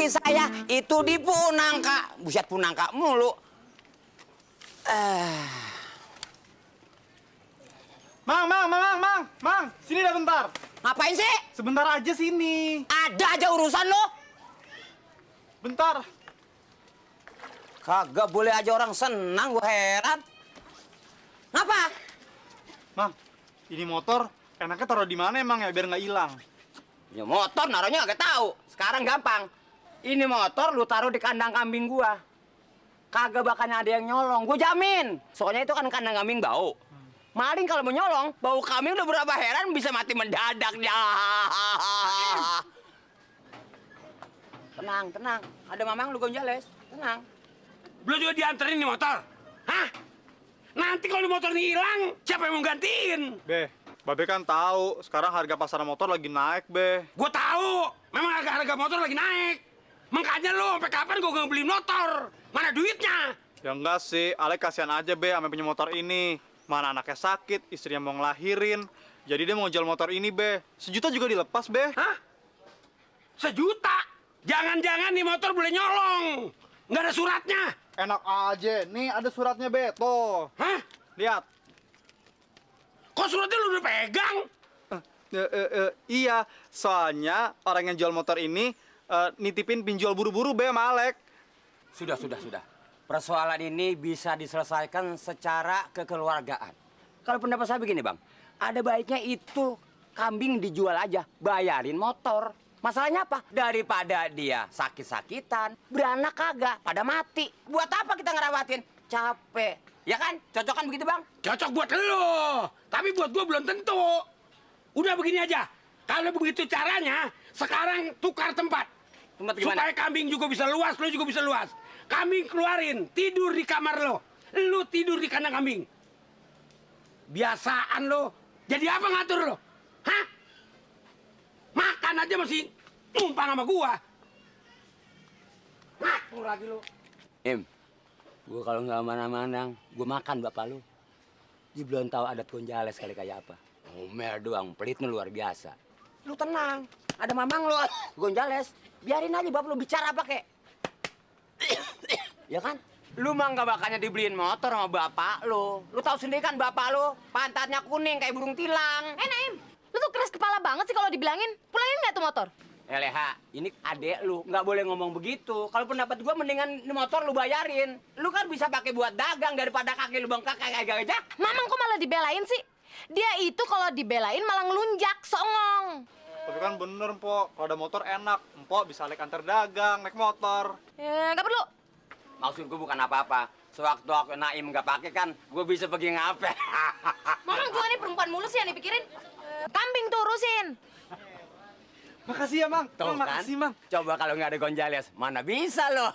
di saya, itu di Punangka. Buset Punangka mulu. Mang, sini dah bentar. Ngapain sih? Sebentar aja sini. Ada aja urusan lo. Bentar. Kagak boleh aja orang senang, gua heran. Ngapa? Mang, ini motor enaknya taruh di mana emang ya biar nggak hilang? Ya motor naruhnya agak tahu. Sekarang gampang. Ini motor lu taruh di kandang kambing gua. Kagak bakalnya ada yang nyolong, gua jamin. Soalnya itu kan kandang kambing bau. Maling kalau mau nyolong, bau kambing udah berapa heran bisa mati mendadak ya. Tenang, tenang. Ada mamang lu Gonjales. Tenang. Belum juga dianterin nih motor. Hah? Nanti kalau motor ini hilang, siapa yang mau gantiin? Be, Babe kan tahu sekarang harga pasaran motor lagi naik, Be. Gue tahu, memang harga motor lagi naik. Makanya lo sampai kapan gue nggak beli motor? Mana duitnya? Ya enggak sih, Ale kasihan aja, Be, sama punya motor ini. Mana anaknya sakit, istrinya mau ngelahirin. Jadi dia mau jual motor ini, Be. 1 juta juga dilepas, Be. Hah? 1 juta? Jangan-jangan nih motor boleh nyolong. Nggak ada suratnya. Enak aja. Nih ada suratnya, Be. Tuh. Hah? Lihat. Kok suratnya lu udah pegang? Iya, soalnya orang yang jual motor ini nitipin pinjol buru-buru, Be, sama Alek. Sudah. Persoalan ini bisa diselesaikan secara kekeluargaan. Kalau pendapat saya begini, Bang. Ada baiknya itu kambing dijual aja, bayarin motor. Masalahnya apa? Daripada dia sakit-sakitan, beranak kagak, pada mati. Buat apa kita ngerawatin? Capek. Ya kan? Cocok kan begitu, Bang? Cocok buat lo, tapi buat gua belum tentu. Udah begini aja. Kalau begitu caranya, sekarang tukar tempat. Tempat gimana? Supaya kambing juga bisa luas, lo juga bisa luas. Kambing keluarin, tidur di kamar lo. Lo tidur di kandang kambing. Biasaan lo. Jadi apa ngatur lo? Hah? Makan aja masih numpang sama gua. Ngatur lagi lo. Gua kalau nggak mana-mana, gua makan bapak lu. Dia belum tahu adat Gonjales kali kayak apa. Ngomel doang, pelitnya luar biasa. Lu tenang, ada mamang lu, Gonjales. Biarin aja bapak lu bicara apa kek. Ya kan? Lu mah nggak bakalnya dibeliin motor sama bapak lu. Lu tahu sendiri kan bapak lu, pantatnya kuning kayak burung tilang. Naim, lu tuh keras kepala banget sih kalau dibilangin. Pulangin nggak tuh motor? Leha, ini adek lu, nggak boleh ngomong begitu. Kalau pendapat gua mendingan ini motor lu bayarin. Lu kan bisa pakai buat dagang daripada kaki lu bengkak kayak gajah. Mamang kok malah dibelain sih? Dia itu kalau dibelain malah ngelunjak, songong. Tapi kan bener, Mpok. Kalau ada motor enak. Mpok bisa naik antar dagang, naik motor. Ya, nggak perlu. Maksud gua bukan apa-apa. Sewaktu aku Naim nggak pakai kan, gua bisa pergi ngapain. Mamang juga nih perempuan mulus ya dipikirin. Kambing tuh urusin. Makasih ya, Mang. Tuh Mang, makasih, Mang. Coba kalau nggak ada Gonjales, mana bisa lo?